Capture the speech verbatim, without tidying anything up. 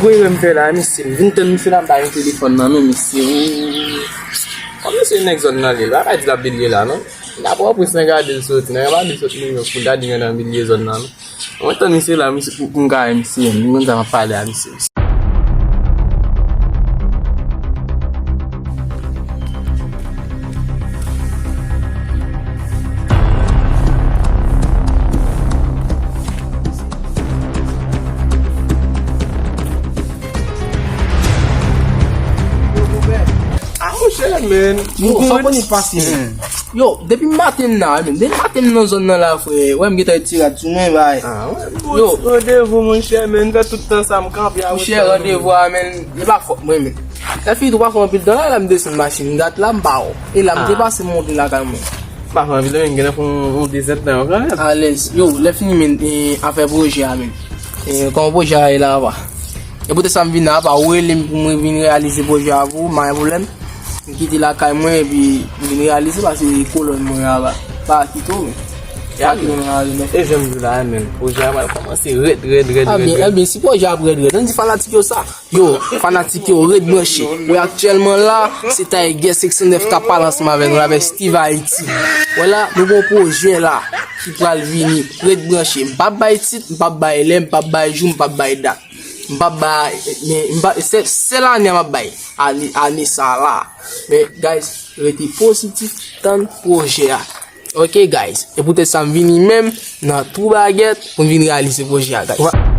Wi, wi, m fè la, mesye. M vin tann misye la, m pa gen telefòn nan men, mesye. Wi. Kòm mesye nèg zòn nan li, l pa ka di l ap vin li la, non. N ap wè plis nan gade l soti, nan gade l soti Nouyòk, pou l ta di nan milye zòn nan, non. Mwen tann misye la, misye, pou, pou m ka wè misye, m konn sa m ap pale a misye. Ah, monchè, men. Yo, sa w konnen pase, men. Yo, depi maten m nan, men. Depi maten m nan zòn nan la, frè. Wè, m gentan ti rad sou mwen, bay. Ah, wè. Yo. Randevou, monchè, men. Fè tout tan sa m kanpe a. Monchè, randevou a, men. E pa fòt mwen, men. Lè fini tou pa fè anpil tan la, la m desann machin. Dat la, m pa wè. E la m te pase monte lakay mwen. Pa fè anpil tan, men. Gentan fè yon, yon dezèdtan yo kanmenm. Alèz. Yo, lè fini, men, e, afè pwojè a, men. E, kòman pwojè a ye la, papa? E poutèt sa m vin la, papa, ou rele m pou mwen vin reyalize pwojè a pou ou, pa gen pwoblèm. M kite lakay mwen epi m vin reyalize paske kolòn mwen a pa, pa kite w, men. Pa kite w nan lari non. E jan m di w la, men, pwojè a pral kòmanse rèd, rèd, rèd, rèd, rèd. Ebyen, si pwojè a ap rèd, rèd, ann di fanatik yo sa. Yo, fanatik yo, ret branche. Wi, aktyèlman la, se Tiger senk san nèf k ap pale ansanm avè nou, avè Steve Haiti. Wè la, nou gen yon pwojè la ki pral vini. Ret branche. M p ap bay tit, m p ap bay lè, m p ap bay jou, m p ap bay dat. M p ap bay, men, m p ap, se, sèl ane a m ap bay. Ane, ane sa la. Men, guys, rete pozitif, tann pwojè a. Ok, guys. E poutèt sa, m vini menm nan Trou Bagèt pou m vin reyalize pwojè a, guys.